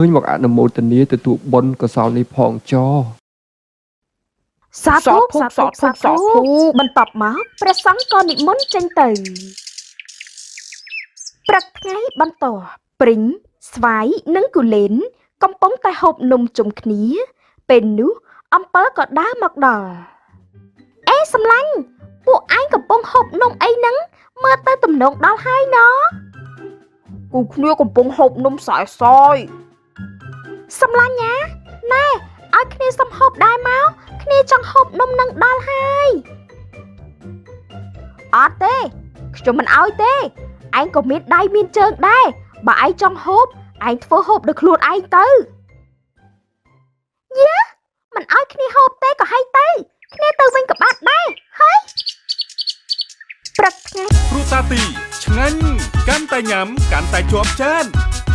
ញមកអនុមោទនាទទួលបុណ្យកុសលនេះផងចោ សាធុសាធុសាធុបន្ទាប់មកព្រះសង្ឃក៏និមន្តចេញទៅព្រឹកថ្ងៃបន្ទាប់ព្រីងស្វាយនិងគូលែនកំពុងតែហូបនំជុំគ្នា ពេលនោះអំពិលក៏ដើរមកដល់អេសំឡាញ់ពួកឯងកំពុងហូបនំអីហ្នឹងមើលទៅទំនងដល់ហើយណ គូគ្នាកំពុងហូបនំសែសយ សំឡាញ់ណាណែឲ្យគ្នាសំហូបដែរមកគ្នាចង់ហូបនំនឹងដល់ហើយអត់ទេខ្ញុំមិនឲ្យទេឯងក៏មានដៃមានជើងដែរបើឯងចង់ហូបឯងធ្វើហូបដោយខ្លួនឯងទៅយាមិនឲ្យគ្នាហូបទេក៏ឲ្យទៅគ្នាទៅវិញក៏បានដែរហើយព្រឹកថ្ងៃ គ្រូតាទីឆ្ងាញ់កាន់តែញ៉ាំកាន់តែជាប់ចាន។